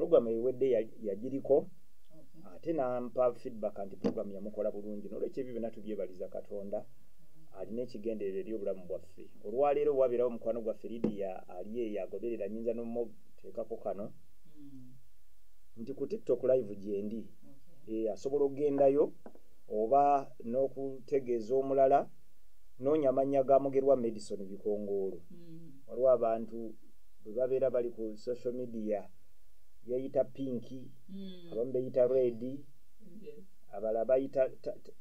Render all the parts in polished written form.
Program ewedde yagiriko, ate nampa feedback nti program yamukola bulungi. Nolwekyo ebyo byonna tubyebaliza Katonda alina ekigendererwa eri obulamu bwaffe. Olwaleero wabeerawo mukwano gwaffe Lydia ali eyo agoberera, nyinza n'omuteekako kano nti ku TikTok live gyendi, asobola okugendayo oba n'okutegeeza omulala. Noonya amannya ga Mugerwa Madison Bikongoolo. Waliwo abantu bwe babeera bali ku social media yeeyita pink, abamu beeyita red, abalala bayita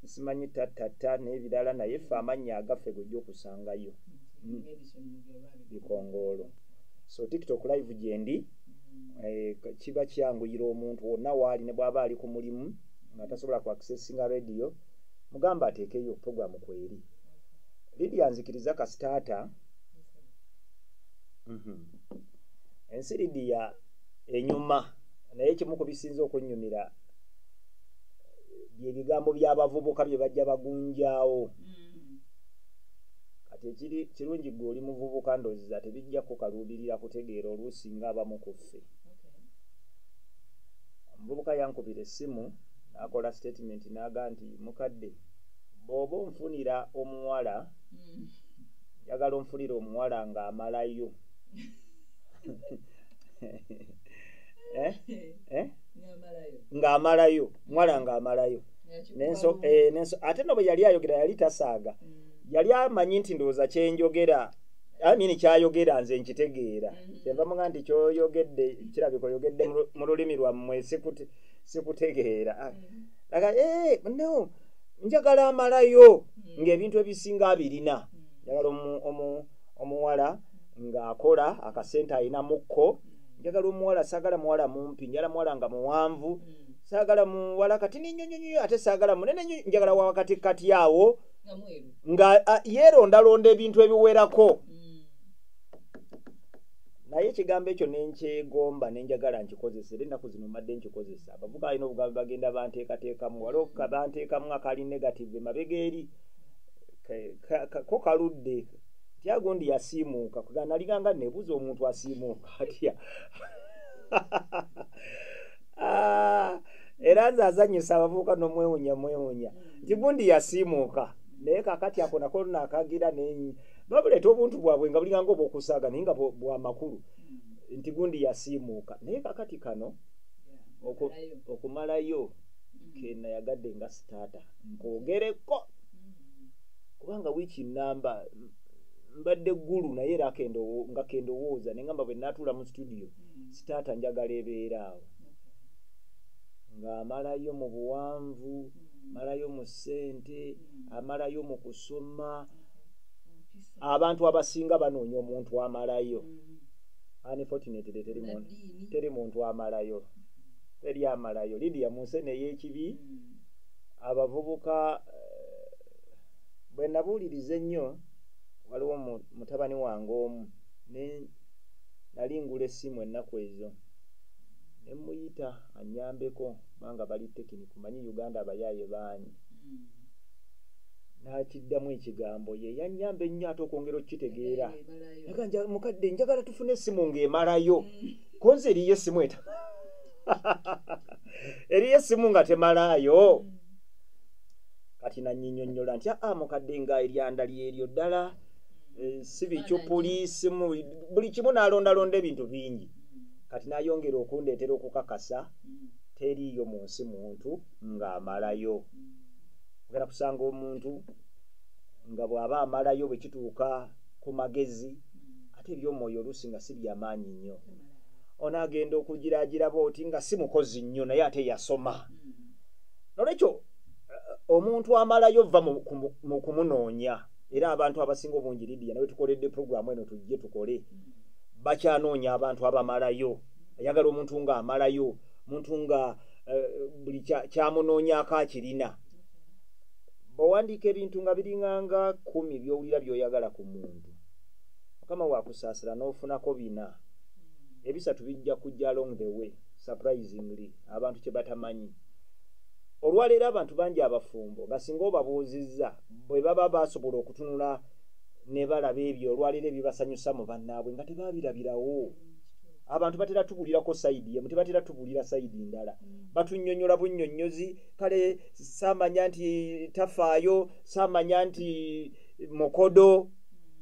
simanyi tattata n'ebirala, naye ffe amannya agaffe gojja okusangayo Bikongoolo. So TikTok live gyendi, kiba kyanguyira omuntu wonna waali, ne bw'aba ali ku mulimu nga tasobola ku accessinga radio, mugamba ateekeyo program kweri. Lydia, nzikiriza ka starter. Ensi, Lydia, enyuma, naye ekimu ku bisinza okunnyumira byebigambo by'abavubuka bye bajja bagunjaawo. Kati ekiri kirungi, gwe oli muvubuka, ndowooza tebijja kukaluubirira kutegeera oluusi ng'abamu ku ffe. Omuvubuka yankubira essimu n'akola statement n'aga nti, "Mukadde, bw'oba onfunira omuwala, njagala onfunire omuwala ng'amalayo." Eh? Eh? Ng'amalayo, muwala ng'amalayo. Nenso ate no bwe yali ayogera yali tasaaga, yali amanyi nti ndowooza kyenjogera amini kyayogera nze nkitegeera. Kyenva muga nti kyoyogedde kirabika oyogedde mu lulimi lwammwe, sikutegeera. Aga, no, njagala amalayo ng'ebintu ebisinga abirina. Njagala omuwala ng'akola akasente alina mukko. Njagala omuwala, saagala muwala mumpi, njagala muwala nga muwanvu, saagala muwala katini nnyo nnyo nnyo, ate saagala munene nnyo, njagala wa wakati kati awo nga yeerondalonda ebintu ebiwerako. Naye ekigambo ekyo nenkyegomba, nenjagala nkikozesa, era ennaku zino mbadde nkikozesa. Abavubuka balina obugambo bagenda banteekateekamu, waliwo banteekamu akali negative emabega eri ko kaludde tyagundi yasiimuuka kuga naliganga nebuuza omuntu asiimuuka atya. Ah, era nze azanyusa abavubuka nomwewunya mwewunya nti gundi yasiimuuka, naye kakati ako nako nakagira babuleeta obuntu bwabwe nga bulinganga obwokusaaga, naye nga bwamakulu nti gundi yasiimuuka. Naye kakati kano okumalayo kenayagadde nga starter nkwogereko, kubanga wiiki namba mbadde ggulu, naye era nga kendowooza nengamba bwe naatuula mu studio, starter njagala ebeera awo ng'amalayo mu buwanvu, amalayo mu ssente, amalayo mu kusoma. Abantu abasinga banoonya omuntu amalayo. Unfortunately, teri muntu amalayo, teri amalayo, Lydia, mu nsi eno ey'ekibi. Abavubuka, bwe nabuuliriza ennyo, waliwo mutabani wange omu ne nali ngula essimu ennaku ezo, ne muyita annyambeko kubanga bali technical. Manyi Uganda abayaaye bangi. N'akiddamu ekigambo ye yannyamba ennyo ate okwongera okukitegeera. Naga, "Mukadde, njagala tufune essimu ng'emalayo." Konze eriyo essimu eta eriyo essimu nga temalaayo? Kati nanyinyonnyola nti, aa, mukadde, nga eryanda lyeryo ddala, si bicupuli, simu buli kimu, n'alondalonda ebintu bingi. Kati n'ayongera okundeetera okukakasa teriiyo mu nsi muntu ng'amalayo. Ogenda kusanga omuntu nga bw'aba amalayo bwe kituuka ku magezi, ate ebyomwoyo oluusi nga si byamaanyi nnyo. Onaagenda okugiraagira booti nga si mukozi nnyo, naye ate yasoma. Nolwekyo omuntu amalayo va mu kumunoonya. Era abantu abasinga obungi, Lidia, nawe tukoledde puroguramu eno tujje tukole, bakyanoonya abantu abamalayo. Ayagala omuntu ng'amalayo, omuntu nga buli kyamunoonyaako akirina. Bw'owandiika ebintu nga biringanga 10 by'owulira by'oyagala ku muntu, Mukama wakusaasira n'ofunako bina, ebisatu bijja kujja along the way. Surprisingly, abantu kye batamanyi, olwaleero abantu bangi abafumbo nga singa obabuuzizza bwe baba basobola okutunula ne balaba ebyo olwaleero ebibasanyusa mu bannaabwe nga tebaabirabirawo. Abantu batera tubulirako side emu, tebatera tubulira side ndala. Batunnyonnyola bunnyonnyozi, kale saamanya nti tafaayo, saamanya nti mukodo,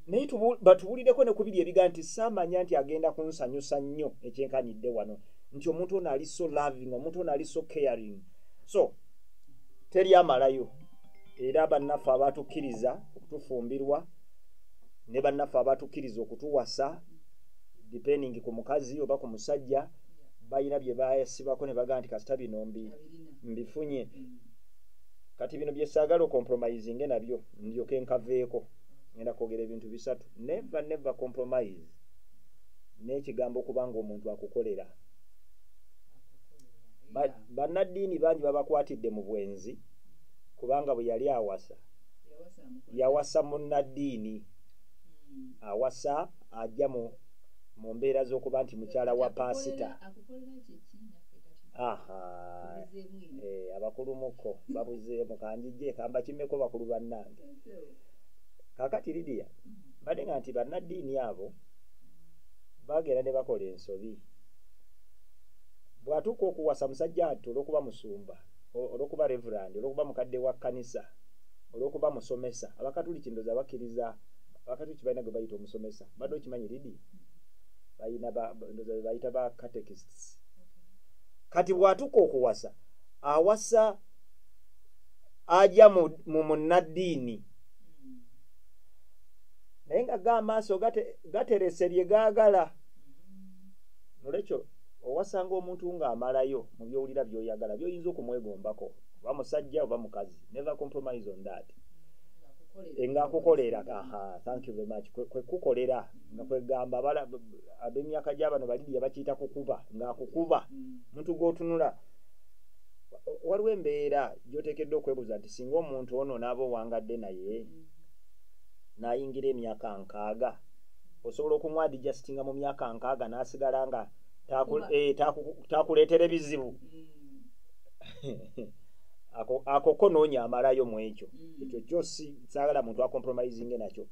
naye batubulireko ne kubiri ebiga nti saamanya nti agenda kunsanyusa nnyo ekyenkanidde wano, nti omuntu ono ali so loving, omuntu ono ali so caring. So teri amalayo. Era bannaffe abatukkiriza okutufumbirwa ne bannaffe abatukkiriza okutuwasa, depending ku mukazi oba ku musajja, balina bye basibako ne bagamba nti kasita bino mbifunye. Kati bino bye saagala ocompromisinge nabyo, ndyoke nkaveeko. Ngenda kwogera ebintu bisatu. Never, never compromise n'ekigambo okubanga omuntu akukolera. Bannaddiini bangi babakwatidde mu bwenzi, kubanga bwe yali awasa yawasa munnaddiini, awasa ajja mu mbeera z'okuba nti mukyala wa paasita. Aha, abakulu mukko babuzeemu, kanjijje kambakimeko bakulu bannange. Kaakati Lidiya, mbadde nga nti bannaddiini abo bagenda ne bakola ensobi. Bw'atuuka okuwasa musajja ati olw'okuba musumba, olw'okuba reverend, olw'okuba mukadde wa kkanisa, olw'okuba musomesa. Abakatuliki ndowooza bakkiriza, Abakatuliki balina gwe bayita omusomesa. Badde okimanyi Lidiya? Balina ndowooza be bayita ba catechists. Kati bw'atuuka okuwasa, awasa ajja mu munnaddiini, naye nga ga amaaso gaterese bye gaagala. Nolwekyo owasanga omuntu ng'amalayo mu by'owulira by'oyagala, by'oyinza okumwegombako, oba musajja oba mukazi. Never compromise on that. Ng'akukolera. Aha, thank you very much. Kwe kukolera nga kwegamba ab'emyaka gy'abano Balidiya bakiyita kukuba, ng'akukuba. Muntu gw'otunula, waliwo embeera gy'oteekeddwa okwebuuza nti singa omuntu ono n'aba owangadde naye n'ayingira emyaka 60, osobola okumwadijasitinga mu myaka 60 n'asigala nga takuleetera ebizibu. Ako ko noonya amalayo mu ekyo. Ekyo kyo si saagala muntu acompromisinge nakyo.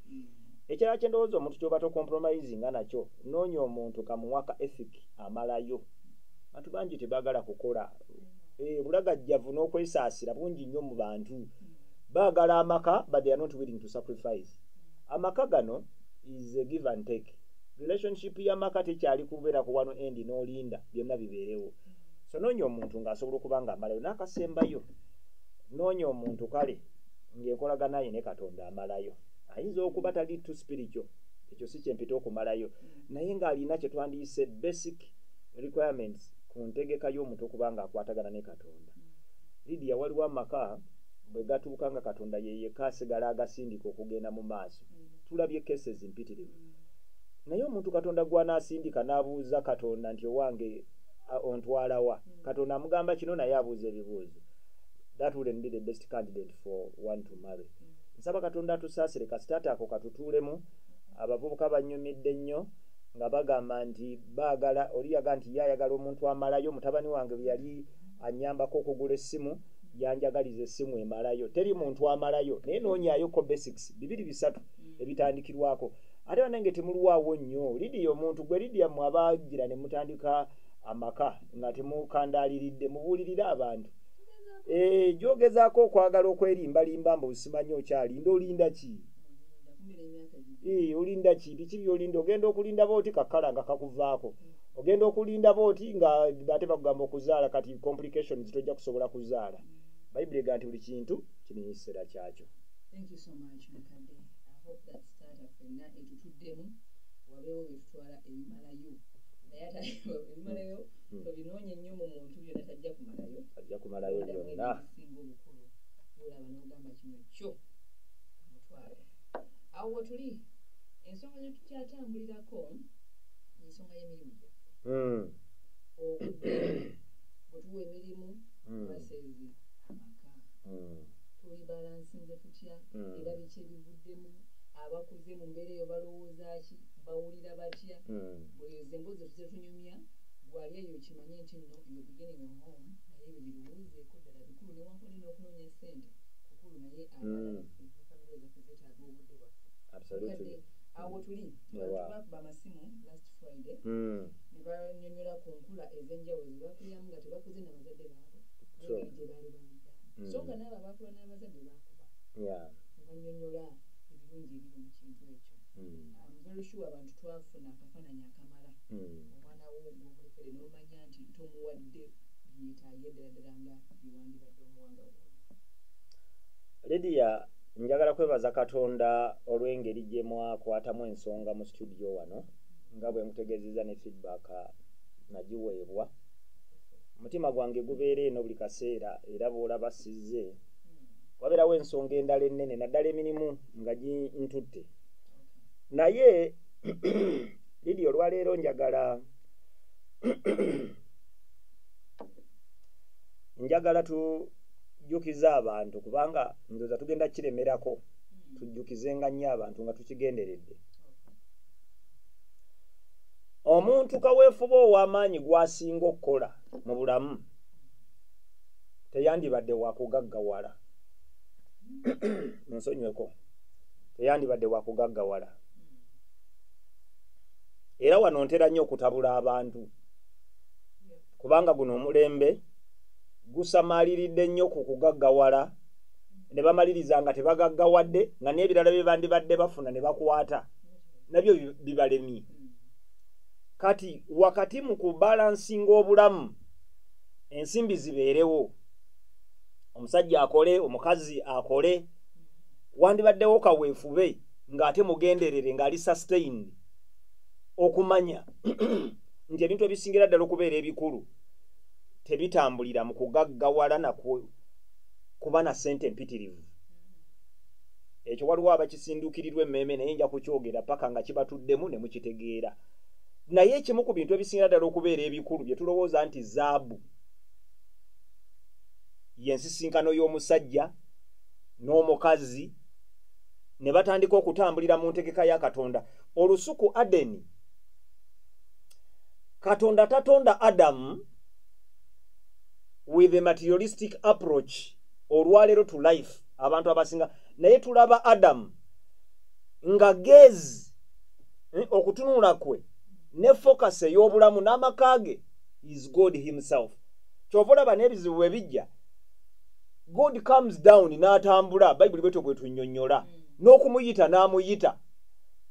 Ekirala kye ndowooza omuntu ky'oba tocompromisinga nakyo, noonya omuntu kamuwaka ethic amalayo. Bantu bangi tebaagala kukola. Bulagajjavu n'okwesaasira bungi nnyo mu bantu. Baagala amaka, but they are not willing to sacrifice. Amaka gano is a give and take. Relationship y'amaka tekyali kubeera ku wano endi n'olinda byonna bibeerewo. So noonya omuntu ng'asobola okuba ng'amalayo. N'akasembayo, noonya omuntu kale ng'enkolagana ye ne Katonda amalayo. Ayinza okuba tali too spiritual, ekyo si kyempita okumalayo, naye ng'alina kye twandiyise basic requirements ku ntegeka y'omuntu okuba ng'akwatagana ne Katonda. Lidiya, waliwo amaka bwe gatuuka nga Katonda ye yekka asigala agasindika okugenda mu maaso. Tulabye cases mpitirivu. Naye omuntu Katonda gw'anaasindika n'abuuza Katonda nti owange ontwala wa? Katonda amugamba kino, naye abuuza ebibuuzo. That wouldn't be the best candidate for one to marry. Nsaba Katonda atusaasire, kasitaata ako katutuulemu. Abavubuka banyumidde nnyo nga bagamba nti baagala, oli yaga nti ye ayagala omuntu amalayo. Mutabani wange bwe yali annyambako okugula essimu, yanjagaliza essimu emalayo. Teri muntu amalayo, naye noonyaayoko basics 2 3 ebitandikirwako. Ate bannange temulwawo nnyo. Lidiya, omuntu gwe Lidiya mmwe abaagira ne mutandika amaka nga temukandaaliridde, mubuulirire abantu. Gy'ogezaako okwagala okwerimbalimba mbu simanyi okyalinda, olinda ki? Olinda ki? Biki by'olinda? Ogenda okulinda bw'oti kakkala nga kakuvaako. Ogenda okulinda bw'oti nga ate bakugamba okuzaala, kati complications, tojja kusobola kuzaala. Bayibuli egamba nti buli kintu kirina ekiseera kyakyo. Thank you so much, mukadde. I hope that starter ffenna etutuddemu, wabeewo bye tutwala ebimalayo. Naye ate ebimalayo tobinoonye nnyo mu muntu, byonna tajja kumalayo. Ajja kumalayo byonna. Ebisinga obukulu byolaba n'ogamba kino kyo omutwalo. Awo we tuli, ensonga gye tukyatambulirako ensonga y'emirimu gyaffe. Obudde bwe tuwa emirimu versus amaka. Tuli balansinze tutya? Era biki ebivuddemu? Abakuze mu mbeera eyo balowooza ki? Bawulira batya? Bwezo emboozi tuze tunyumya, gwali eyo kimanye nti nno you're beginning a home, naye ebyo birowoozeeko ddala bikulu, newankubadde n'okunoonya ssente kukulu, naye abaana baffe ne famire zaffe zeetaaga obudde bwaffe. Mukadde, awo tuli. Abantu bakuba amasimu last Friday. Ne banyonyola ku nkula ez'enjawulo ze bakuliramu nga tebakuze n'abazadde baabwe, n'engeri gye baali bawuliramu, so nga n'abo abakula n'abazadde bakuba. Ne banyonyola ebirungi ebiri mu kintu ekyo. I'm very sure abantu twafuna akafaananyi akamala. Omwana wo gw'omulekere n'omanya nti tomuwadde byetaaga ddala ddala nga byewandibadde omuwanga wooli. Lydia, njagala kwebaza Katonda olw'engeri gye mwakwatamu ensonga mu studio wano, nga bwe nkutegeezezza ne feedback nagiweebwa. Omutima gwange gubeera eno buli kaseera, era bw'olaba sizze wabeerawo ensonga endala ennene, naddala emirimu nga gintutte. Naye Lydia, olwaleero njagala tujjukize abantu, kubanga ndowooza tugenda kiremerako, tujjukizenga nnyo abantu nga tukigenderedde. Omuntu kaweefube ow'amaanyi gw'asinga okukola mu bulamu teyandibadde wakugaggawala. Nsonyiweko, teyandibadde wakugaggawala. Era wano ntera nnyo okutabula abantu, kubanga guno omulembe gusamaliridde nnyo ku kugaggawala, ne bamaliriza nga tebagaggawadde, nga n'ebirala bye bandibadde bafuna ne bakwata nabyo bibalemye. Kati wakati mu kubalansinga obulamu, ensimbi zibeerewo, omusajja akole, omukazi akole, wandibaddewo kaweefube ng'ate mugenderere, ng'ali sustained, okumanya nti ebintu ebisingira ddala okubeera ebikulu tebitambulira mu kugaggawala na kuba na ssente empitirivu. Ekyo waliwo abakisinduukirirwa emmeeme, naye nja kukyogera paka nga kibatuddemu ne mukitegeera. Naye ekimu ku bintu ebisingira ddala okubeera ebikulu bye tulowooza nti zaabu y'ensisinkano y'omusajja n'omukazi ne batandika okutambulira mu ntegeka ya Katonda. Olusuku Adeni, Katonda tatonda Adamu with a materialistic approach olwaleero to life abantu abasinga, naye tulaba Adamu nga gaze, okutunula kwe ne focus ey'obulamu n'amaka ge is God himself. Kyova olaba n'ebizibu bwe bijja, God comes down n'atambula, Bayibuli bwetyo bwe tunnyonnyola, n'okumuyita n'amuyita,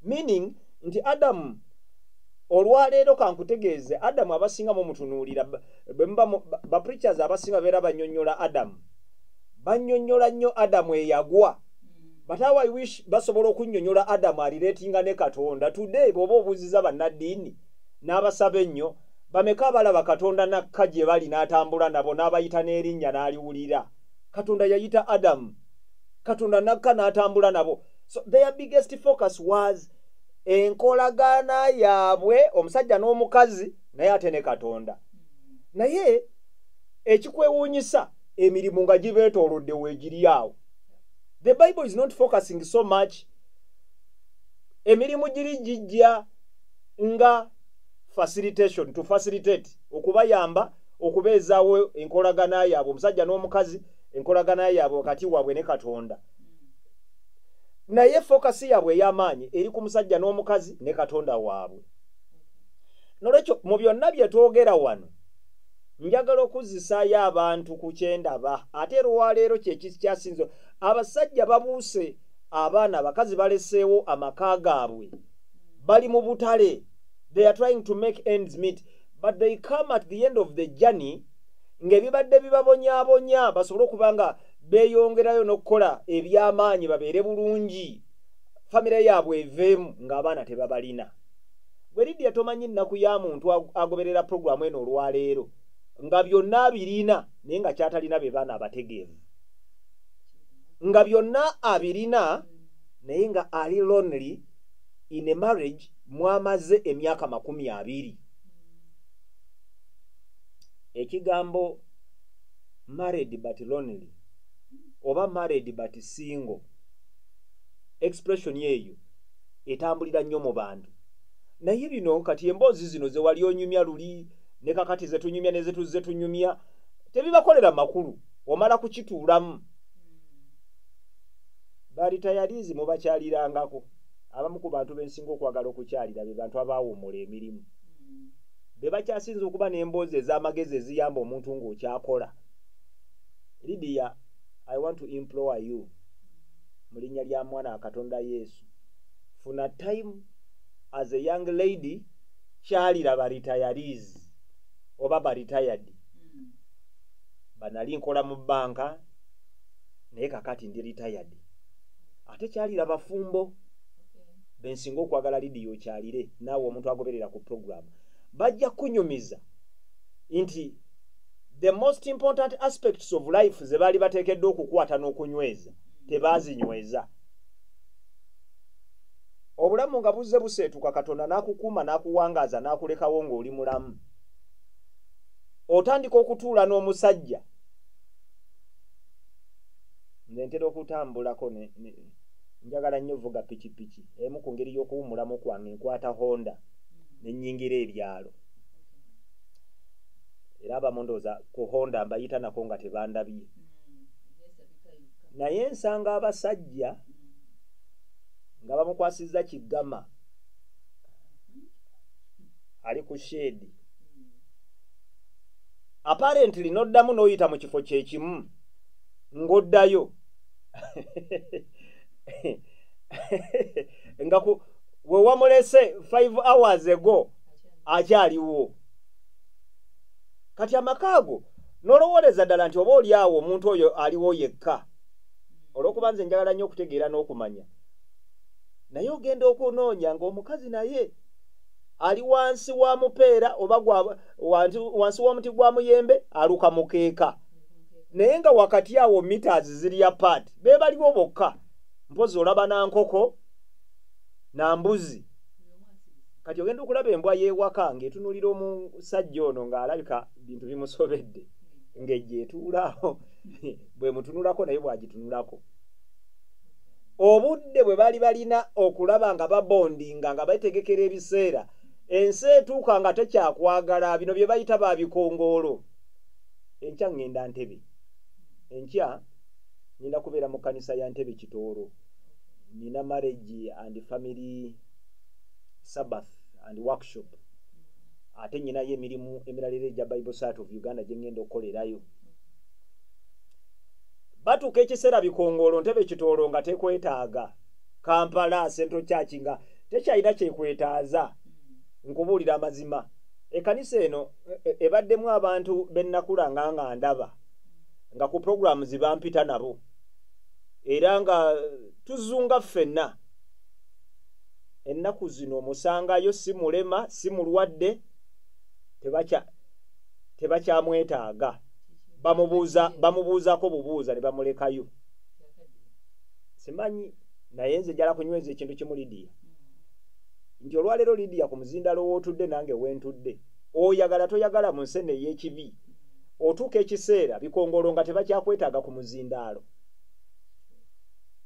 meaning nti Adamu olwaleero kankutegeeze, Adamu abasinga mumutunuulira, bwe muba ba preachers abasinga babeera bannyonnyola Adamu, bannyonnyola nnyo Adamu eyagwa. But how I wish basobola okunnyonnyola Adamu arelatinga ne Katonda. Today bw'oba obuuziza bannaddiini n'abasaba ennyo, bameka abalaba Katonda nakka gye bali n'atambula nabo n'abayita n'erinnya n'aliwulira? Katonda yayita Adamu, Katonda nakka n'atambula nabo. So their biggest focus was enkolagana yaabwe omusajja n'omukazi, naye ate ne Katonda. Naye ekikwewuunyisa, emirimu nga gibeetoolodde weegiri awo. The Bible is not focusing so much, emirimu giri gijja nga facilitation, to facilitate, okubayamba okubeezaawo enkolagana yaabwe omusajja n'omukazi, enkolagana yaabwe wakati waabwe ne Katonda. Naye focus yaabwe ey'amaanyi eri ku musajja n'omukazi ne Katonda waabwe. Nolwekyo mu byonna bye twogera wano, njagala okuzzisaayo abantu ku kyendaba. Ate olwaleero kyekikyasinze, abasajja babuuse abaana, abakazi baleseewo amaka gaabwe, bali mu butale, they are trying to make ends meet, but they come at the end of the journey ng'ebibadde bibabonyaabonya basobole okuba nga beeyongerayo n'okukola eby'amaanyi babeere bulungi, famire yaabwe eveemu, ng'abaana tebabalina. Gwe Lydia, tomanyi nnaku ya muntu agoberera puroguramu eno olwaleero nga byonna abirina, naye nga kyatalina be baana abategeevu, nga byonna abirina naye nga ali lonely in a marriage mwamaze emyaka 20. Ekigambo married but lonely oba married but single, expression eyo etambulira nnyo mu bantu. Naye bino kati emboozi zino ze wali onyumya luli ne kakati ze tunyumya ne ze tuzze tunyumya tebibakolera makulu, omala kukituulamu. Baritayalizi mubakyalirangako, abamu ku bantu bensinga okwagala okukyalira be bantu abaawummula emirimu. Be bakyasinze okuba n'emboozi ez'amagezi eziyamba omuntu ng'okyakola. Lydia, I want to implore you mu linnya lya mwana wa Katonda Yesu, funa time as a young lady, kyalira ba retirees oba ba retired. Banali nkola mu banka naye kakati ndi retired, ate kyalira bafumbo bensinga okwagala. Lydia, okyalire naawe omuntu agoberera ku program, bajja kunyumiza nti the most important aspects of life ze baali bateekeddwa okukwata n'okunyweza tebaazinyweza. Obulamu nga buzze buseetuka, Katonda n'akukuuma n'akuwangaaza n'akulekawo ng'oli mulamu, otandika okutuula n'omusajja. Nze ntera okutambulako, njagala nnyo vuga pikipiki. Emu ku ngeri y'okuwummulamu kwange, nkwata Honda ne nnyingira ebyalo, era abamu ndowooza ku Honda mbayita nako nga tebandabye. Naye nsanga abasajja nga bamukwasizza kiggama, ali ku shed. Apparently n'oddamu n'oyita mu kifo kyekimu ng'oddayo nga we wamulese 5 hours ago akyaliwo. Kati amaka ago n'olowooleza ddala nti oba oli awo omuntu oyo aliwo yekka, olw'okuba nze njagala nnyo okutegeera n'okumanya. Naye ogenda okunoonya ng'omukazi naye ali wansi wa mupeera oba wansi w'omuti gwa muyembe, aluka mukeeka, naye nga wakati awo meters ziri apart, be baliwo bokka. Mpozi olaba na nkoko na mbuzi. Kati ogenda okulaba embwa y'ewaka ng'etunuulira omusajja ono ng'alabika bintu bimusobedde, ng'ejja etuulaawo bwe mutunulako naye bw'agitunulako. Obudde bwe baali balina okulaba nga babondinga, nga betegekera ebiseera, ensi etuuka nga tekyakwagala. Bino bye bayita babikongoolo. Enkya ŋŋenda Ntebe, enkya ngenda kubeera mu kkanisa ya Ntebe Kitooro. Nina marriage and family sabbath and workshop, ate nyinayo emirimu emirala era egya Bible Society of Uganda gye ŋŋenda okukolerayo. Batuuka ekiseera bikongoolo, Ntebe Kitoolo nga tekwetaaga, Kampala Central Church nga tekyalina kyekwetaaza. Nkubuulira amazima, ekkanisa eno ebaddemu abantu bennakulanga nga ndaba nga ku programs bampita nabo, era nga tuzunga ffenna. Ennaku zino omusangayo si mulema, si mulwadde, tebakyamwetaaga, bamubuuza, bamubuuzaako bubuuza ne bamulekayo. Simanyi, naye nze njala kunyweza ekintu kimu, Lidiya, nti olwaleero Lidiya ku muzindalo wootudde nange wentudde, oyagala toyagala, mu nsi eno ey'ekibi otuuka ekiseera bikongolo nga tebakyakwetaaga ku muzindaalo.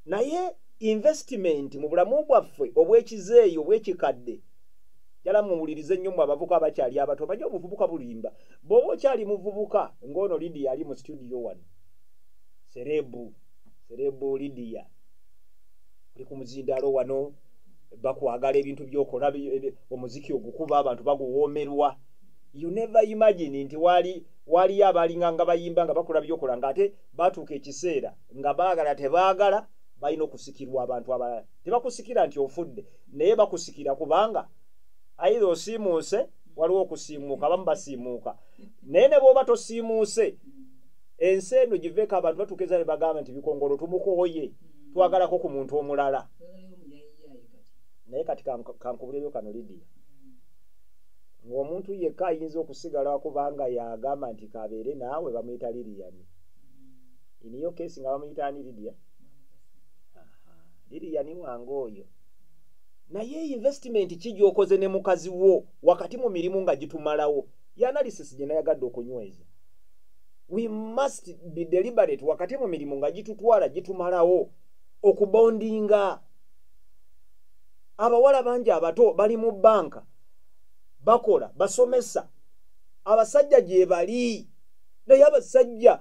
Naye investment mu bulamu bwaffe obw'ekizeeyi, obw'ekikadde, jala muwulirize nnyo mu abavubuka abakyali abato. Banye obuvubuka bulimba. Bw'oba okyali muvubuka ng'ono Lidiya ali mu studio wano, celeb, celeb Lidiya, oli ku muzindaalo wano, bakwagala, ebintu byokola, omuziki ogukuba, abantu baguwoomerwa. You never imagine nti wali waliyo abalinga nga bayimba nga bakola byokola, ng'ate batuuka ekiseera nga baagala tebaagala balina okusikirwa abantu abalala. Tebakusikira nti ofudde, naye bakusikira kubanga either osiimuuse, waliwo okusiimuuka, abamu basiimuuka, naye ne bw'oba tosiimuuse, ensi eno giveeko. Abantu batuuka ezaale bagamba nti bikongolo tumukooye, twagalako ku muntu omulala. Naye kati kankubuleyo kano, Lidiya, ng'omuntu yekka ayinza okusigala kubanga yagamba nti kabeere naawe, bamuyita Liriyani. Iniyo case nga bamuyita ani? Lidiya, Liriyani wange oyo. Naye investment ki gy'okoze ne mukazi wo wakati mu mirimu nga gitumalawo? Ye analysis gye nayagadde okunyweza. We must be deliberate wakati mu mirimu nga gitutwala, gitumalawo, okubondinga. Abawala bangi abato bali mu banka bakola, basomesa, abasajja gye bali, naye abasajja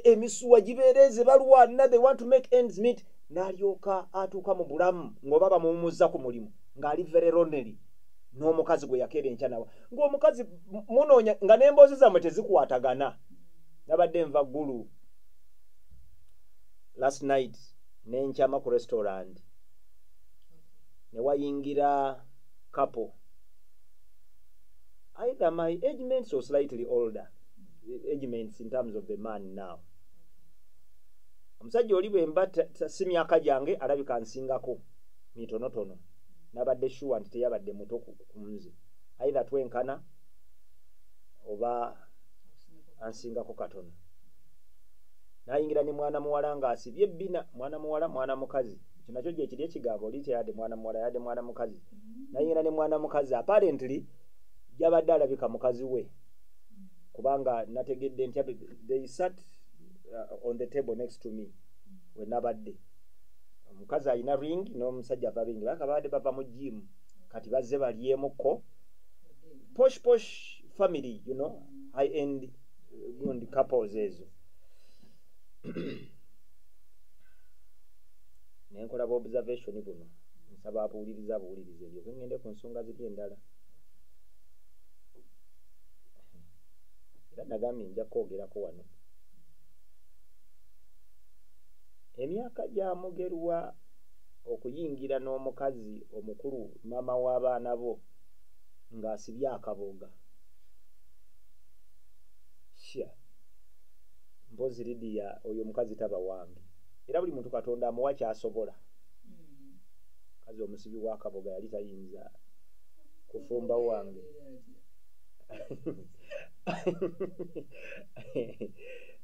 emisuwa gibeereze, balwana, they want to make ends meet. N'alyoka atuuka mu bulamu ng'oba bamuwumuzza ku mulimu ng'ali very lonely. N'omukazi gwe yakeera enkya nawa, ng'omukazi munoonya nga n'emboozi zammwe tezikwatagana. Nabadde nva Ggulu last night, nenkyama ku restaurant, ne wayingira couple, either my age mates or slightly older age mates in terms of the man. Now omusajja oli bwe mba si myaka gyange, alabika nsingako mitonotono. Nabadde sure nti teyabadde muto ku nze, either twenkana oba ansingako katono. Nayingira ne mwana muwala ng'asibye ebbina, mwana muwala, mwana mukazi. Ekyo nakyo gye kiri ekigambo oli teyadde mwana muwala, yadde mwana mukazi. Nayingira ne mwana mukazi, apparently yabadde alabika mukazi we, kubanga nategedde nti they sat on the table next to me we nabadde. Omukazi alina ring n'omusajja ava ring, baka babadde bava mu gym, kati bazze balyemukko. Posh posh family, high end gundi couples ezo. Nenkola bwa observation buno, nsaba abuwuliriza abuwuliriza ebyo, ngende ku nsonga ziri endala. Era nagambye nja kwogerako wano. Emyaka gya Mugerwa okuyingira n'omukazi omukulu, maama w'abaana bo, ng'asibye akaboga sha. Mpozi Lidiya, oyo omukazi taba wange. Era buli muntu Katonda amuwa kyasobola. Mukazi omusibi w'akaboga yali tayinza kufumba wange.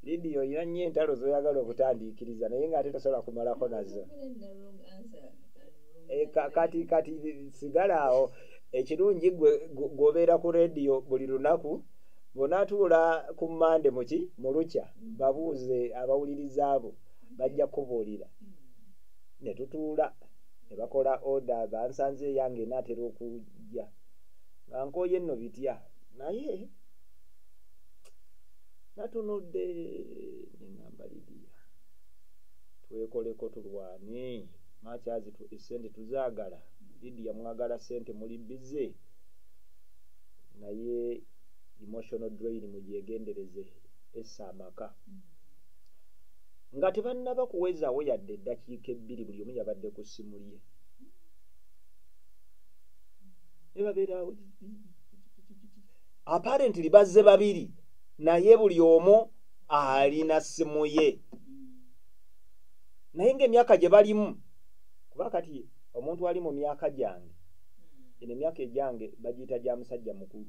Lidiya, olina nnyo entalo z'oyagala okutandiikiriza, naye ng'ate tosobola kumalako nazo. Kati sigala awo. Ekirungi gwe gw'obeera ku rediyo buli lunaku, bw'onaatuula ku Mande muki mu lukya, babuuze abawuliriza abo, bajja kubuulira. Ne tutuula ne bakola order, bansanze eyange enaatera okujja nga nkooye nno bitya, naye natunudde ne ŋŋamba, "Lidiya, twekoleko, tulwane makyazi, essente tuzaagala." Lidiya, mwagala ssente, muli busy, naye emotional drain mugyegendereze, essa amaka. Nga tebannaba kuwezaawo yadde eddakiika 2, buli omu yabadde ku ssimu ye, ne babeeraawo. Apparently bazze babiri, naye buli omu alina ssimu ye, naye ng'emyaka gye balimu, kuba kati omuntu ali mu myaka gyange, eno emyaka egyange bagiyita gya musajja mukulu.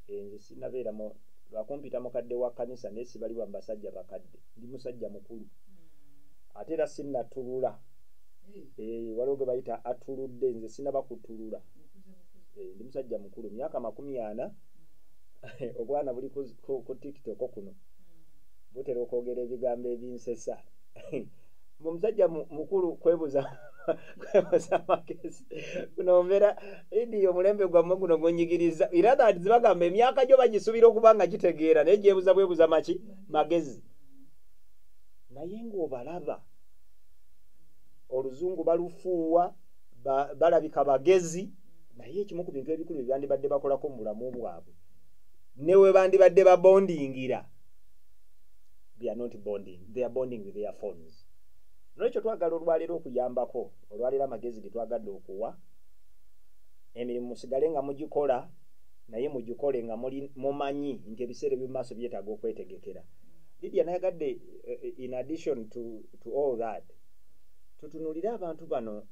Nze sinabeeramu lwakumpita mukadde wa kkanisa, naye sibalibwa mu basajja bakadde, ndi musajja mukulu. Ate era sinnatulula. Waliwo gwe bayita atuludde, nze sinaba kutulula. Ndi musajja mukulu, myaka 40. Obwana buli ku TikTok kuno butera okwogera ebigambo ebinsesa. Omusajja mukulu kwebuza amagezi kuno mbeera idi. Omulembe gwammwe guno gunyigiriza, era that zibagamba emyaka gyo bagisuubira okuba nga gitegeera, naye gyebuza bwebuza maki magezi. Naye ng'obalaba oluzungu balufuuwa, balabika bagezi, naye ekimu ku bintu ebikulu bye bandibadde bakolako mu bulamu bwabwe, ne we bandibadde babondingira, they are not bonding, they are bonding with their phones. Nolwekyo twagala olwaleero okuyambako, olwaleero amagezi ge twagadde okuwa: emirimu musigale nga mugikola, naye mugikole nga mumanyi nti ebiseera eby'omu maaso byetaaga okwetegekera. Lidia, nayagadde in addition to all that, tutunulire abantu bano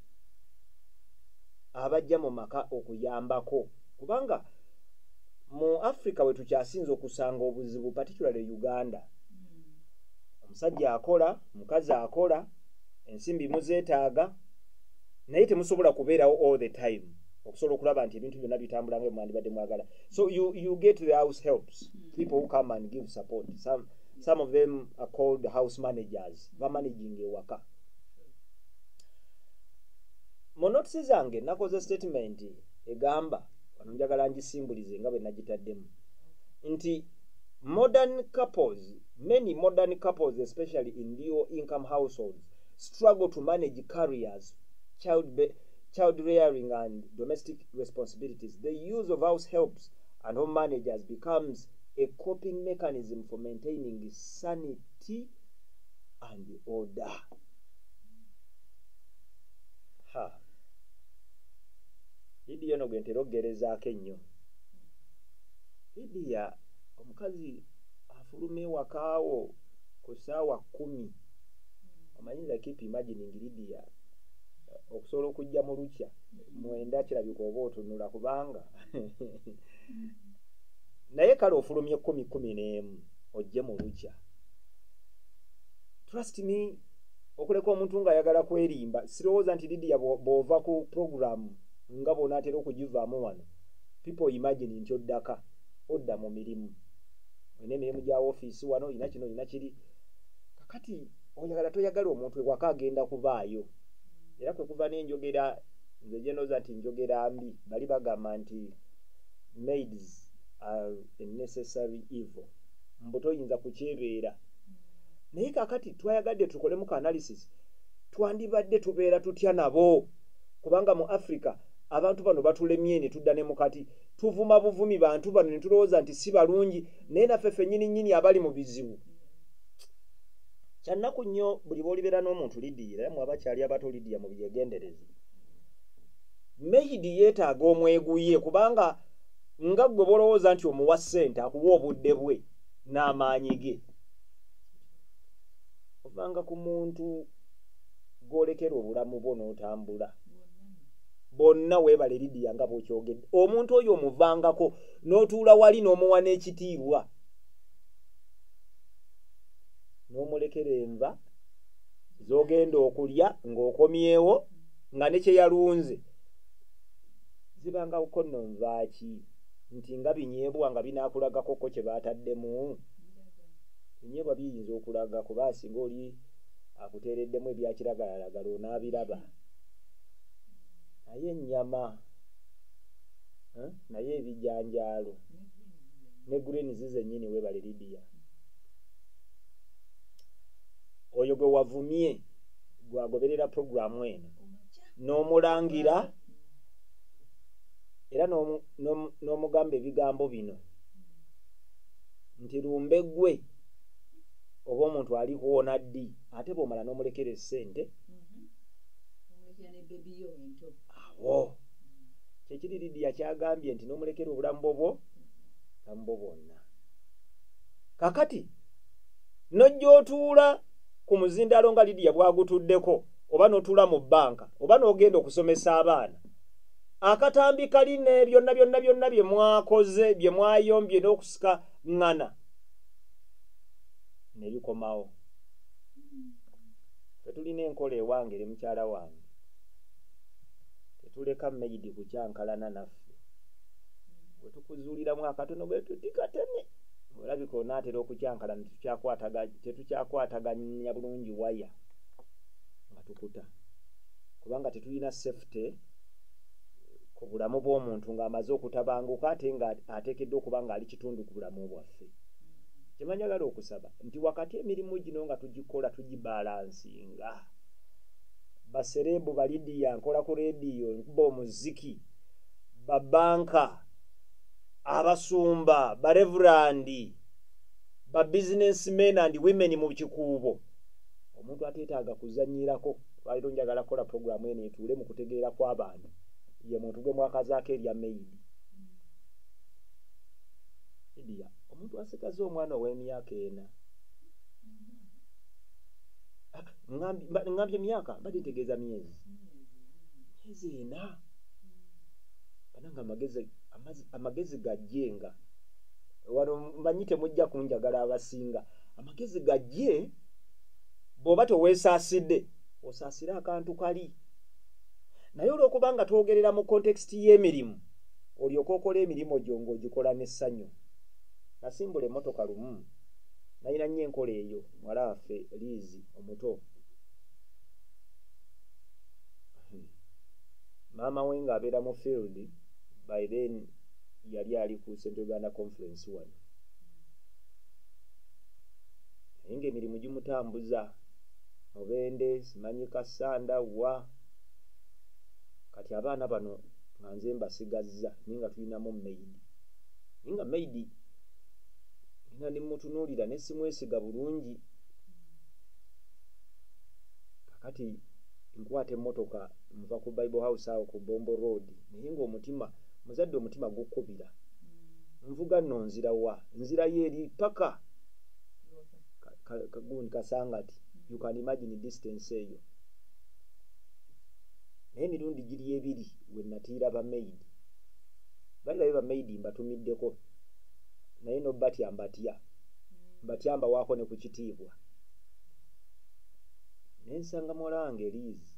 abajja mu maka okuyambako, kubanga mu Africa we tukyasinza okusanga obuzibu, particularly Uganda. Omusajja akola, mukazi akola, ensimbi muzeetaaga, naye temusobola kubeerawo all the time okusobola okulaba nti ebintu byonna bitambula nga mwandibadde mwagala. So you get the house helps, people who come and give support. Some of them are called house managers, bamanaging ewaka. Mu notes zange nakoze statement egamba wano, njagala ngisimbulize nga bwe nagitaddemu, nti modern couples, many modern couples, especially in low income households, struggle to manage careers, child, child rearing and domestic responsibilities, the use of house helps and home managers becomes a coping mechanism for maintaining sanity and order. Ha. Lidiya ono gwe ntera okugerezaako ennyo. Lidiya omukazi afuluma ewakaawo ku ssaawa 10. Omanyi nze keep imagining Lidiya okusobola okujja mu lukya 9 kirabika oba otunula kubanga naye kale ofulumye 10 11 ojje mu lukya. Trust me, okuleka omuntu ng'ayagala kwerimba, sirowooza nti Lidiya bw'ova ku program nga bw'onaatera okugivaamu wano, people imagine nti oddaka, odda mu mirimu. Olina emirimu gya woofiisi wano, olina kino, olina kiri. Kakati oyagala toyagala omuntu ewaka agenda kubaayo. Era kwe kuva n'enjogera, nze gye ndowooza nti njogera mbi, bali bagamba nti maids are a necessary evil. Mbu toyinza kukyebeera. Naye kaakati twayagadde tukolemu ka analysis, twandibadde tubeera tutya nabo? Kubanga mu Africa abantu bano batulemye ne tudda ne mukati. Tuvuma buvumi bantu bano ne tulowooza nti si balungi, naye naffe ffennyini nnyini abali mu bizibu. Kyannaku nnyo buli bw'olibeera n'omuntu Lidiya, era mmwe abakyali abato Lidiya mubyegendereze. Maid yeetaaga omweguye kubanga nga ggwe bw'olowooza nti omuwa ssente akuwa obudde bwe n'amaanyi ge. Ovanga ku muntu gw'olekera obulamu bwo n'otambula. Bonna weebale Lidiya nga bw'okyogedde. Omuntu oyo omuvangako n'otuula wali n'omuwa n'ekitiibwa. N'omulekera enva z'ogenda okulya ng'okomyewo nga ne kye yalunze. Zibangako nno nva ki? Nti nga binyeebwa nga binaakulagako ko kye baataddemu. Binyeebwa biyinza okulaga kuba singa oli akuteereddemu ebya kiragalalagala onaabiraba. Naye ennyama, naye ebijanjaalo ne greens zennyini weebale Lidiya. Oyo gwe wavumye gwagoberera puroguramu eno n'omulangira era n'omugamba ebigambo bino nti lumbe ggwe oba omuntu ali kuwona ddi, ate bw'omala n'omulekera essente awo kyekiri Lidiya kyagambye nti n'omulekera obulamu bwo bwonna. Kakati n'ojja otuula ku muzindaalo nga Lidiya bw'agutuddeko, oba n'otuula mu bbanka, oba n'ogenda okusomesa abaana. Akatambi kali ne byonna byonna byonna bye mwakoze, bye mwayombye n'okusika ŋŋana ne bikomawo. Ffe tulina enkola ewange eri mukyala wange. Tetuleka maid kukyankalana naffe. Bwe tukuzuuliramu akatono bwe tuti katene, olabika onaatera okukyankalana tetukyakwataganya bulungi waya nga tukuta. Kubanga tetulina safety ku bulamu bw'omuntu ng'amaze okutabanguka ate nga ateekeddwa okuba ng'ali kitundu ku bulamu bwaffe. Kye njagala okusaba nti wakati emirimu gino nga tugikola tugibalansinga. Baserebu ba Lidiya, nkola ku rediyo, nkuba omuziki, babanka, abasumba, bareverandi, ba businessmen and women mu kikuubo. Omuntu ateetaaga kuzannyirako. Lwaliro njagala kukola puroguramu eno etuule mu kutegeera kw'abantu. Ye muntu gwe mwakazaako erya maid. Lidiya, omuntu asigaza omwana ow'emyaka 4. Ngambye myaka, mbadde ntegeeza myezi. Myezi 4. Banange amagezi gajjenga. Wano mmanyi temujja kunjagala abasinga. Amagezi gajje bw'oba toweesaasidde, osaasire akantu kali. Naye olw'okubanga twogerera mu context y'emirimu, olyoke okola emirimu gyo ng'ogikola n'essanyu. Nasimbula emmotoka lumu, nalina nnyo enkola eyo, muwala waffe Liz omuto. Maama we ng'abeera mu field, by then yali ali ku Central Uganda Conference wano. Naye ng'emirimu gimutambuza. Mubende, simanyi Kassanda, wa. Kati abaana bano nga nze mbasigazza, naye nga tulinamu maid, naye nga maid nga nemutunuulira ne simwesiga bulungi. Kakati nkwata emmotoka nva ku Bible House awo ku Bombo Road, naye ng'omutima muzadde omutima gukkubira. Nvuga nno nzirawa, nzirayo eri paka gundi Kasangati. You can imagine distance eyo. Naye emirundi giri ebiri we natiira bamaid. Balirayo bamaid mbatumiddeko, naye nobatya mbatya, mbatya mbawaako ne ku kitiibwa. Ne nsanga muwala wange Liz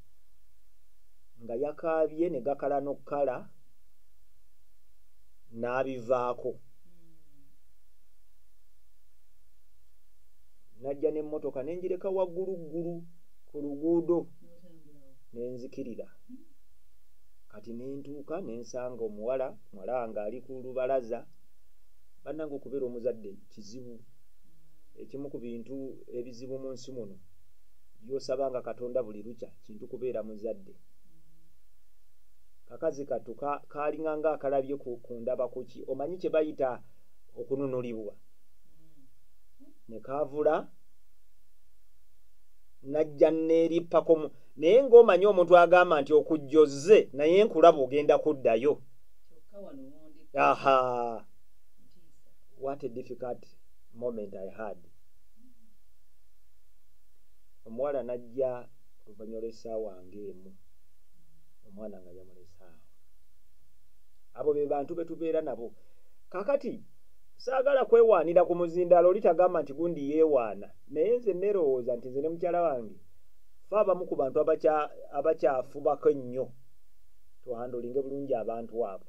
nga yakaabye ne gakala n'okkala n'abivaako. Najja n'emmotoka ne ngireka wagguluggulu ku luguudo ne nzikirira. Kati ne ntuuka ne nsanga omuwala, muwala wange ali ku lubalaza. Bannange, okubeera omuzadde kizibu. Ekimu ku bintu ebizibu mu nsi muno by'osabanga Katonda buli lukya kintu kubeera muzadde. Kakazi kattu kaalinga nga akalabye ku ndaba kuki, omanyi kye bayita okununulibwa. Ne kaavula najja neerippako, naye ng'omanyi omuntu agamba nti okujja ozze naye nkulaba ogenda kuddayo. Aha, what a difficult moment I had. Omuwala najja oluvannyuma lw'essaawa ng'emu, omwana nga yamulese awo. Abo be bantu be tubeera nabo. Kakati saagala kwewaanira ku muzindaalo, oli tagamba nti gundi yeewaana, naye nze neerowooza nti nze ne mukyala wange fe abamu ku bantu abakyafubako ennyo tuhandlinge bulungi abantu abo.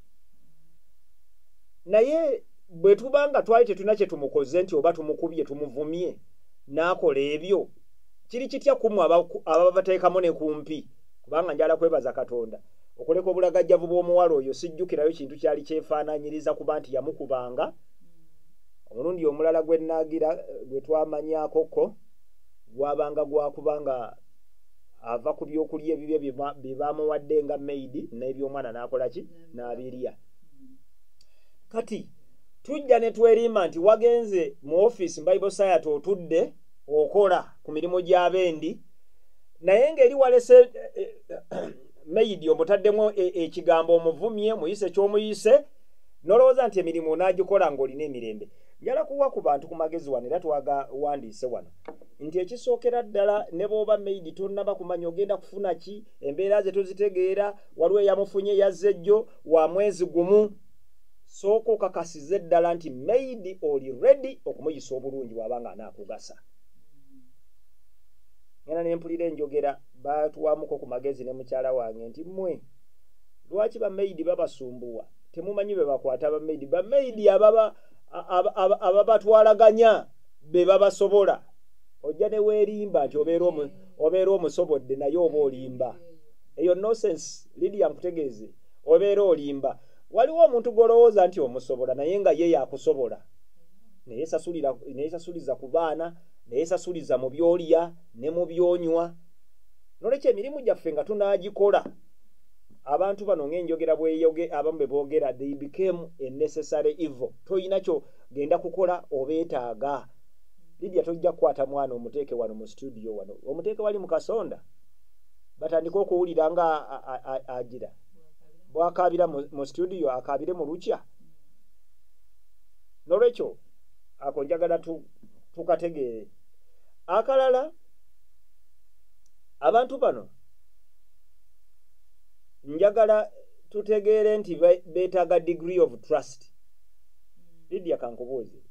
Naye bwe tuba nga twali tetulina kye tumukoze nti oba tumukubye tumuvumye n'akola ebyo, kiri kitya kummwe ababateekamu ne kumpi? Kubanga njala kwebaza Katonda okuleka obulagajjavu bw'omuwala oyo, sijjukirayo kintu kyali kyefaanaanyiriza kuba nti yamukubanga. Omulundi omulala gwe naagira gwe twamanyaakoko gwabanga gwakubanga ava ku byokulya ebibye bye bamuwadde nga maid, n'ebyomwana n'akola ki, n'abirya. Kati tujja ne twerimba nti wagenze mu ofiisi Bible Society otudde okola ku mirimu gy'abendi, naye ng'eri walese maid omutaddemu ekigambo, omuvumye, muyise ky'omuyise, n'olowooza nti emirimu onaagikola ng'olina emirembe. Njala kuwa ku bantu ku magezi wano, era twagawandiise wano nti ekisookera ddala, ne bw'oba maid tonnaba kumanya ogenda kufuna ki, embeera ze tozitegeera, waliwo eyamufunye yazze ejjo wa mwezi gumu, sooka okakasize ddala nti maid oli ready okumuyisa obulungi bw'aba nga anaakugasa. Ngenda ne mpulira enjogera, baatuwamuko ku magezi ne mukyala wange nti mmwe lwaki bamaid babasumbuwa? Temumanyi be bakwata bamaid, bamaid ababatwalaganya be babasobola. Ojja ne weerimba nti obeera omusobodde, naye oba olimba. Eyo nonsense. Lydia, nkutegeeze, obeera olimba. Waliwo omuntu gw'olowooza nti omusobola, naye nga ye yakusobola, neyesasuliza ku baana, neyesasuliza mu byolya ne mu byonywa. Nolwekyo emirimu gyaffe nga tunaagikola, abantu bano ng'enjogera bweyoge abamu be boogera, they became a necessary evil. Toyina kyo genda kukola, obeetaaga. Lydia, tojja kukwata mwana omuteeke wano mu studio, wano omuteeke wali mu kasonda, batandike okuwulira nga agira bwakaabira mu studio, akaabire mu lukya. Nolwekyo ako njagala tukategeere. Akalala, abantu bano njagala tutegeere nti beetaaga degree of trust. Lydia, kankubuuze,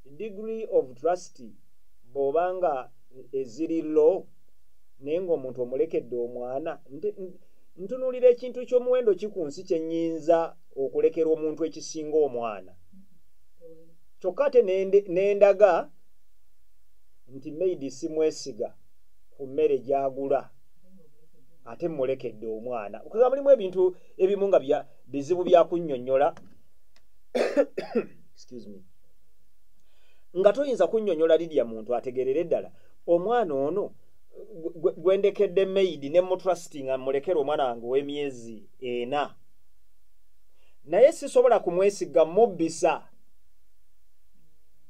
degree of trust bw'obanga eziri low, naye ng'omuntu omulekedde omwana, ntunuulira ekintu ky'omuwendo ki ku nsi kye nnyinza okulekera omuntu ekisinga omwana? Kyokka ate nendaga nti maid simwesiga ku mmere gy'agula, ate mmulekedde omwana. Okuga mulimu ebintu ebimu nga bizibu bya kunnyonnyola, excuse me, nga toyinza kunnyonnyola Lydia muntu ategeerere ddala omwana ono. Gwendekedde maid ne mutrustinga mulekere omwana wange ow'emyezi 4, naye sisobola kumwesiga mubbisa.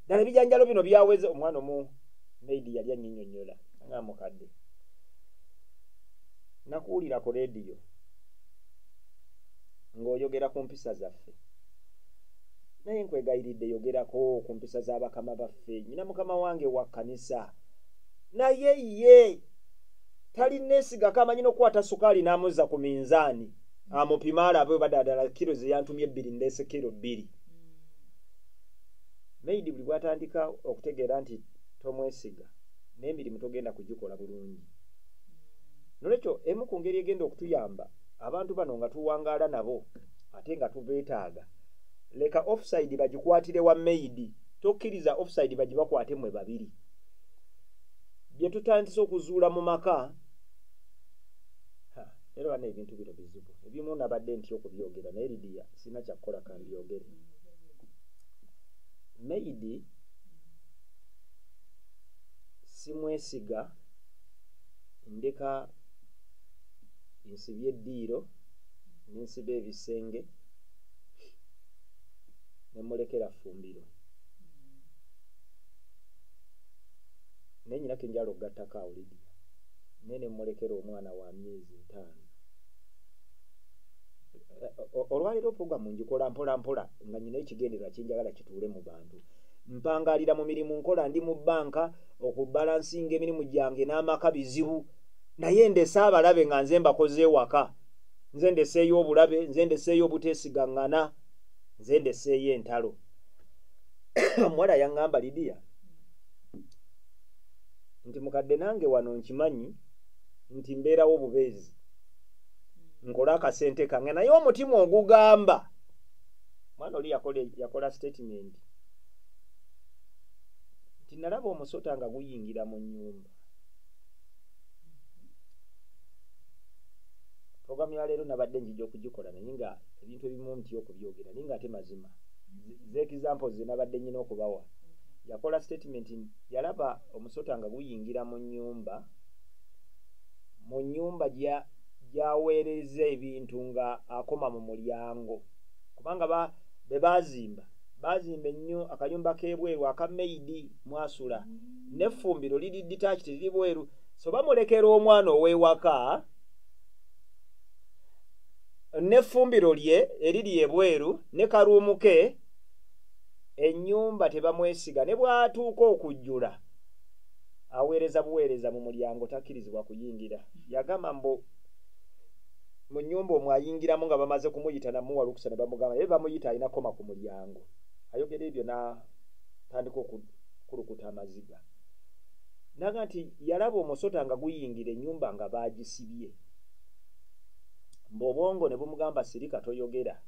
Ddala ebijanjalo bino byaweze. Omwana omu maid yali annyinyonnyola nga mukadde, nakuwulira ku rediyo ng'oyogera ku mpisa zaffe, naye nkwegayiridde yogerako ku mpisa z'abakama baffe. Nyina mukama wange wa kkanisa, naye ye talinneesigako, amanyi n'okukwata sukaali n'amuzza ku minzaani amupima alabe oba ddala kiro ze yantumye 2 ndeese kiro 2. Maid buli bw'atandika okutegeera nti tomwesiga, n'emirimu togenda kugikola bulungi. Nolwekyo emu ku ngeri egenda okutuyamba abantu bano nga tuwangaala nabo ate nga tubeetaaga, leka offside bagikwatire wa maid, tokkiriza offside bagibakwate mmwe babiri. Bye tutandise okuzuula mu maka era bana ebintu bino bizibu, ebimu nabadde ntya okubyogera, naye Lidiya sirina kyakukola kambyogere. Maid simwesiga, ndeka nsibye eddiiro nensiba ebisenge nemulekera ffumbiro, naye nyinako enjala okugattako awo Lidiya, naye nemulekera omwana wa myezi 5. Olwaleero puroguramu ngikola mpola mpola nga nyina ekigendererwa kyenjagala kituule mu bantu. Mpangalira mu mirimu nkola, ndi mu bbanka, okubalansinga emirimu gyange n'amaka bizibu, naye ndese abalabe nga nze mbakoze ewaka, nze ndeseeyo obulabe, nze ndeseeyo obuteesigaŋŋana, nze ndeseeyo entalo. Omuwala yaŋŋamba Lidiya nti mukadde nange wano nkimanyi nti mbeerawo bubeezi, nkola akasente kange, naye omutima ogugamba. Mwana oli yakola statement nti nalaba omusota nga guyingira mu nnyumba. Programu ya leero nabadde njija okugikola, naye nga ebintu ebimu ntya okubyogera, naye nga ate mazima ze examples ze nabadde nyina okubawa. Yakola statement, yalaba omusota nga guyingira mu nnyumba, mu nnyumba gy'aweereza ebintu nga akoma mu mulyango, kubanga be baazimba ennyo akayumba k'ebweru aka maid mwasula, n'effumbiro liri detached liri bweru, so bamulekera omwana ow'ewaka n'effumbiro lye eriri ebweru ne karuumu ke. Ennyumba tebamwesiga, ne bw'atuuka okujjula aweereza buweereza mu mulyango, takkirizibwa kuyingira. Yagamba mbu mu nnyumba omwo ayingiramu nga bamaze kumuyita namuwa lukusa ne bamugamba, naye bamuyita alina koma ku mulyango. Ayogera ebyo n'atandika okukulukuta amaziga, naga nti yalaba omusota nga guyingira ennyumba nga baagisibye, mbu obwongo ne bumugamba sirika toyogera.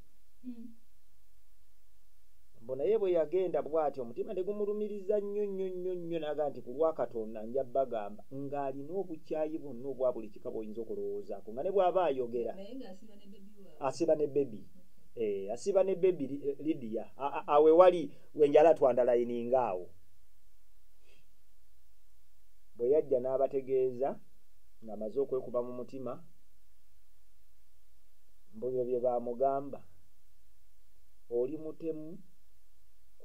Mbu naye bwe yagenda bw'atyo omutima ne gumulumiriza nnyo nnyo nnyo nnyo, naga nti ku lwa Katonda nja bagamba ng'alina obukyayi bwonna obwa buli kika bw'oyinza okulowoozaako, nga ne bw'aba ayogera asiba ne bebi, asiba ne bebi Lidiya awe wali wenjala twandalayininga awo. Bwe yajja n'abategeeza ng'amaze okwekuba mu mutima, mbu byo bye baamugamba, oli mutemu,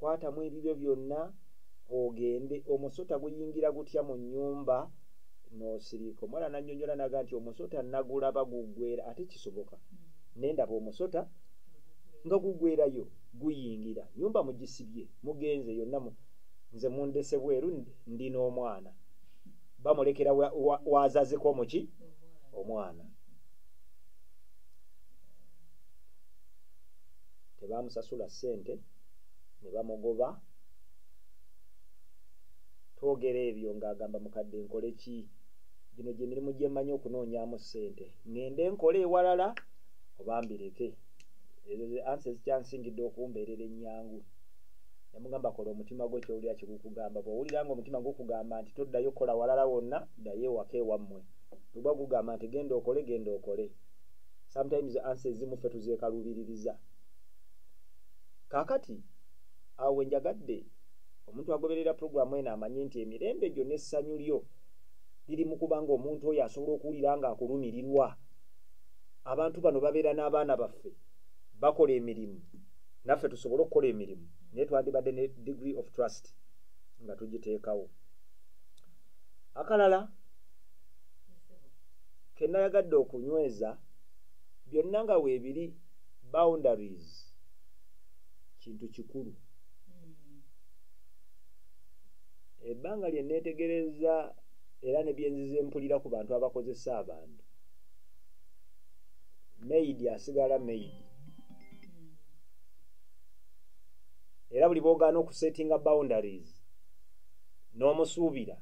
kwatamu ebibyo byonna ogende, omusota guyingira gutya mu nnyumba n'osirika. Omwana n'annyonnyola naga nti omusota nagulaba guggwera, ate kisoboka nendaba omusota nga guggwerayo guyingira nnyumba mugisibye mugenze yonna, nze mundese bweru ndi n'omwana, bamulekera wazazeko omuki omwana. Tebamusasula ssente ne bamugoba. Twogera ebyo ng'agamba mukadde nkole ki, gino gye mirimu gye mmanyi okunoonyaamu ssente, ŋŋende nkole ewalala oba mbireke. Ezo ze ansa ezikyansingidde okumbeerera ennyangu. Yamugamba kola omutima gwo ky'owulira kigukugamba, bw'owulira ng'omutima gukugamba nti toddayo kukola walala wonna, ddayo ewaka ewammwe. Bwe gugamba nti genda okole, genda okole. Sometimes ansa ezimu ffe tuzeekaluubiririza. Kaakati awo we njagadde omuntu agoberera puroguramu eno amanye nti emirembe gyo n'essanyu lyo Liri mu kubanga omuntu oyo asobola okuwulira nga akulumirirwa. Abantu bano babeera n'abaana baffe, bakola emirimu, naffe tusobole okukola emirimu, naye twandibadde ne degree of trust nga tugiteekawo. Akalala ke nayagadde okunyweza, byonna nga weebiri, boundaries kintu kikulu. Ebbanga lye neetegereza era ne byenzize mpulira ku bantu abakozesa abantu, maid asigala maid. Era buli bw'ogaana okusettinga boundaries n'omusuubira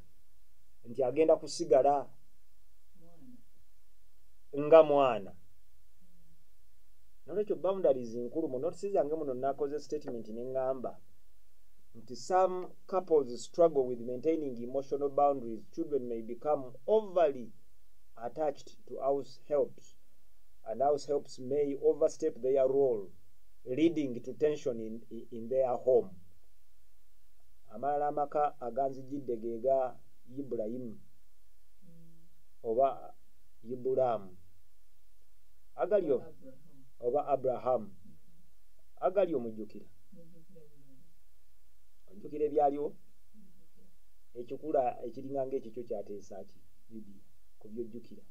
nti agenda kusigala nga mwana. Nolwekyo boundaries nkulu. Mu notes zange muno nakoze statement ne ŋŋamba nti some couples struggle with maintaining emotional boundaries. Children may become overly attached to house helps, and house helps may overstep their role, leading to tension in their home. Amalala amaka aganzijidde ge ga Ibulayimu oba Ibulaamu agali oba Abrahamu agali. Omujjukira, ojjukira ebyaliwo? Ekikula ekiringa ngaekikyo kyateesa ki, Lidiya, ku byojjukira?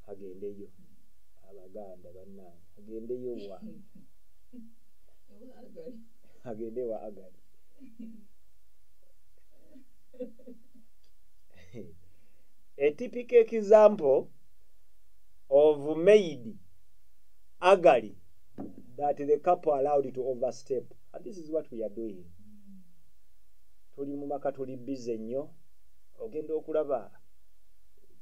Agendeyo. Abaganda bannange, agendeyo wa? Agende wa Agali. A typical example of maid Agali that the couple allowed to overstep, and this is what we are doing. Tuli mu maka, tuli busy nnyo. Ogenda okulaba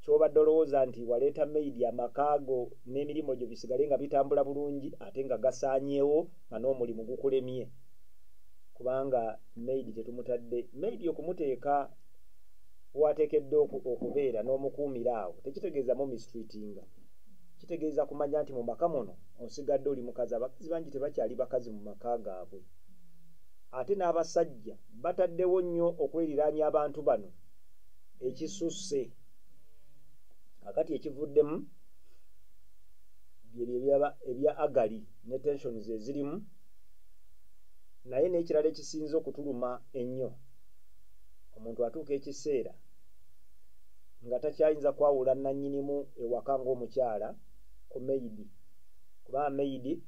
kyobadde olowooza nti waleeta maid amakaago n'emirimu gyo bisigale nga bitambula bulungi, ate nga gasaanyeewo, nga n'omulimu gukulemye kubanga maid tetumutadde. Maid okumuteeka wateekeddwa okubeera n'omukuumira awo tekitegeeza mu mistreatinga, kitegeeza kumanya nti mu maka muno osigadde oli mukazi. Abakazi bangi tebakyali bakazi mu maka gaabwe, ate n'abasajja bataddewo nnyo okweriraanya abantu bano ekisusse. Kakati ekivuddemu byebyo ebya Agali ne tensions ezirimu. Naye n'ekirala ekisinze okutuluma ennyo, omuntu atuuka ekiseera nga takyayinza kwawula nannyinimu ewaka ng'omukyala ku maid, kubanga maid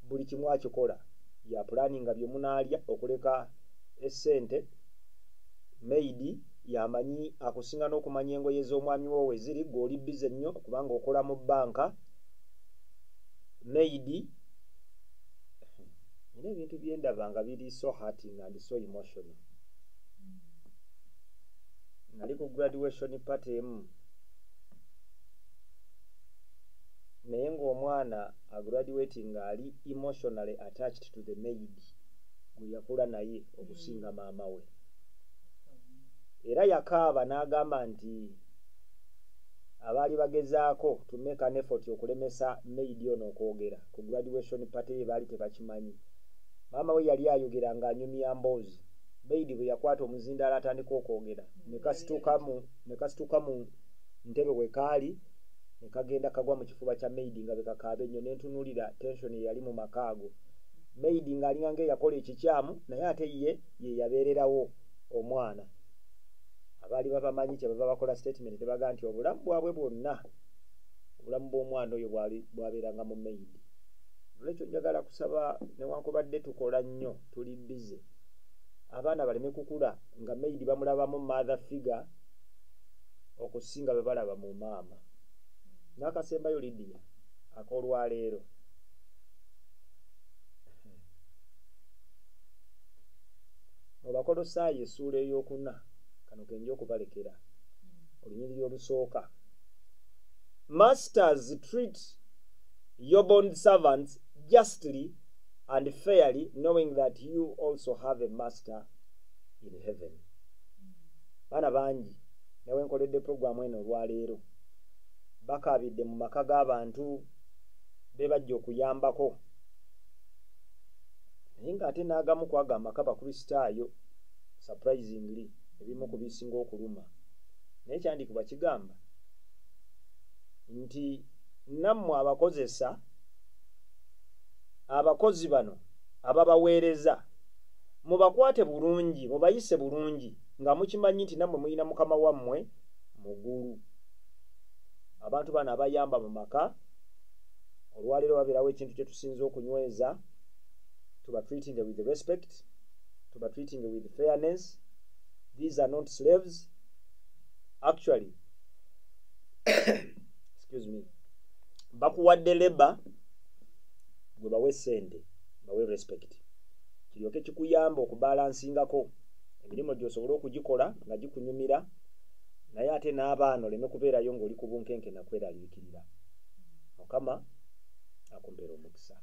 buli kimu akikola, yaplanninga bye munaalya, okuleka essente. Maid yamanyi akusinga n'okumanya engoye z'omwami wo we ziri, gw'oli busy nnyo kubanga okola mu bbanka. Maid nina ebintu byendaba nga biri so hurting and so emotional. Nali ku graduation party emu, naye ng'omwana agraduating ali emotionally attached to the maid gwe yakula naye okusinga maama we. Era yakaaba n'agamba nti abaali bagezaako to make an effort okulemesa maid ono okwogera ku graduation party ye baali tebakimanyi. Maama we yali ayogera ng'anyumya mboozi, maid bwe yakwata omuzindaalo atandika okwogera, ne kasituka mu ntebe we kaali ne kagenda kagwa mu kifuba kya maid nga bwe kakaaba ennyo. Ne ntunuulira tension eyali mu maka ago, maid ng'alinga ng'eyakola ekikyamu, naye ate ye ye yabeererawo omwana. Abaali babamanyi kyebava bakola statement tebaga nti obulamu bwabwe bwonna, obulamu bw'omwana oyo bwali bwabeeranga mu maid. Olwekyo njagala kusaba, newankubadde tukola nnyo, tuli busy, abaana baleme kukula nga maid bamulabamu mother figure okusinga bwe balaba mu maama. N'akasembayo, Lidiya, ak'olwaleero, mu Bakolosaayi essuula ey'okuna, kano kenja okubalekera, olunyiriri olusooka: "Masters, treat your bond servants justly and fairly, knowing that you also have a master in heaven." Baana bangi nawe nkoledde puroguramu eno olwaleero bakaabidde mu maka g'abantu be bajja okuyambako, naye ng'ate n'agamu kwago amaka Bakristaayo. Surprisingly, ebimu ku bisinga okuluma, naye kyandikibwa kigamba nti nammwe abakozesa abakozi bano ababaweereza, mubakwate bulungi, mubayise bulungi, nga mukimanyi nti nammwe mulina mukama wammwe mu ggulu. Abantu bano abayamba mu maka, olwaleero babeerawo ekintu kye tusinza okunyweza: tuba treating with respect, tuba treating with fairness. These are not slaves, actually. Excuse me. Bakuwadde labour, gwe bawe sente, bawe respect, kiryoke kikuyamba okubalansingako emirimu gyosobole okugikola nga gikunyumira, naye ate n'abaana oleme kubeerayo ng'oli ku bunkenke nakweraliikirira. Mukama akumpeera omukisa.